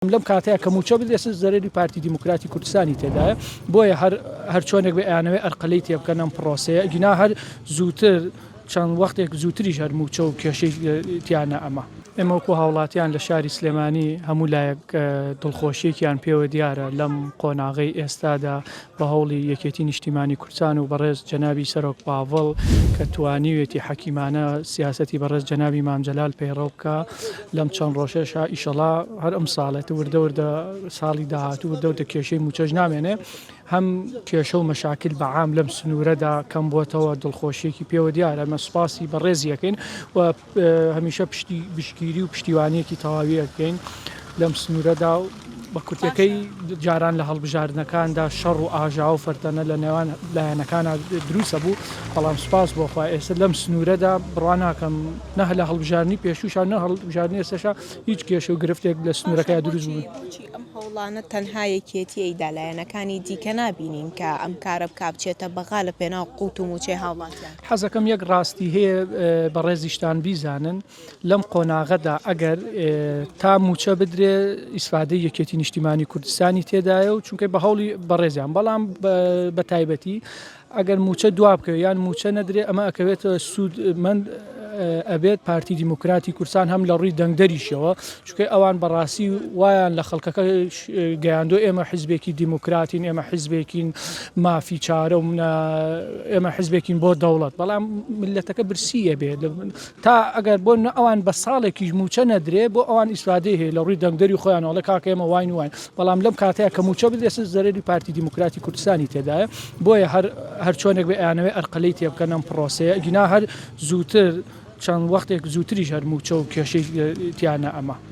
لەم کاتەیا کە مووچە بدرێت زەرەری پارتی دیموکراتی کوردستانی تێدایە بۆیە هەر هەرچۆنێک بێ ئەیانەوێ ئەرقەلەی تێبکەن ئەم پرۆسەیە ئەگینا هەر زووتر چەند وەختێک زووتریش هەر مووچە و کێشەی تیا نەئەما. ئێمە وەکو هاوڵاتیان لە شاری سلێمانی هەموو لایەک دڵخۆشیەکیان پێوە دیارە لەم قۆناغەی ئێستادا بە هەوڵی یەکێتی نیشتیمانی کوردستان و بەڕێز جەنابی سەرۆک پاڤڵ کە توانیوێتی حەکیمانە سیاسەتی بەڕێز جەنابی مام جەلال پەیڕەو بکا لەم چەند ڕۆژەشا ئیشەڵا هەر ئەم ساڵێت وردە وردە ساڵی داهاتوو وردە وردە کێشەی مووچەش نامێنێ هەم کێشە و مەشاکل بە عام لەم سنوورەدا کەم بۆتەوە دڵخۆشیەکی پێوە دیارە ئەمە سوپاسی بەڕێزی ئەکەین و هەمیشە پشتی بشگیری و پشتیوانیەکی تەواوی ئەکەین لەم سنوورەدا و بە کورتەکەی جاران لە هەڵبژاردنەکاندا شەڕ و ئاژاوە و فەرتەنە لە نێوان لایەنەکانە دروستە بوو بەڵام سوپاس بۆ خوا ئێستا لەم سنوورەدا بڕوا ناکەم نە لە هەڵبژاردنی پێشووشا نە هەڵبژاردنی ئێستاشا هیچ کێشە و گرفتێک لە سنوورەکە دروست بوو. بۆچی ئەم هەوڵانە تەنها یەکێتی ئەیدا لایەنەکانی دیکە نابینین کە ئەم کارە بکا بچێتە بەغا لە پێناو قوت و موچەی هاوڵاتیان؟ حەزەکەم یەک ڕاستی هەیە بەڕێزیشتان بیزانن لەم قۆناغەدا ئەگەر تا موچە بدرێ ئیسفادەی یەکێتی نیشتیمانی کوردستانی تێدایە و چونکە بە هەوڵی بەڕێزیان بەڵام بە تایبەتی ئەگەر موچە دوا بکەوێت یان موچە نەدرێ ئەمە ئەکەوێتە سوود مەند ئەبێت پارتی دیموکراتی کوردستان هەم لە ڕووی دەنگدەریشەوە چونکە ئەوان بەڕاستی وایان لە خەڵکەکە گەیاندو ئێمە حیزبێکی دیموکراتین ئێمە حیزبێکین مافی چارە و منە ئێمە حیزبێکین بۆ دەوڵەت بەڵام ملەتەکە برسیە بێ تا ئەگەر بۆ ئەوان بە ساڵێکیش موچە نەدرێ بۆ ئەوان ئیسفادەی هەیە لە ڕووی دەنگدەری خۆیان ئەڵێ کاکە ئێمە واین واین بەڵام لەم کاتەیە کە موچە بدرێت زەرەری پارتی دیموکراتی کوردستانی تێدایە بۆیە هەر هەرچۆنێک بێ ئەیانەوێ ئەرقەلەی تێبکەن ئەم پرۆسەیە ئەگینا هەر زووتر چەند وەختێک زووتریش هەر موچە و کێشەی تیا نەئەما.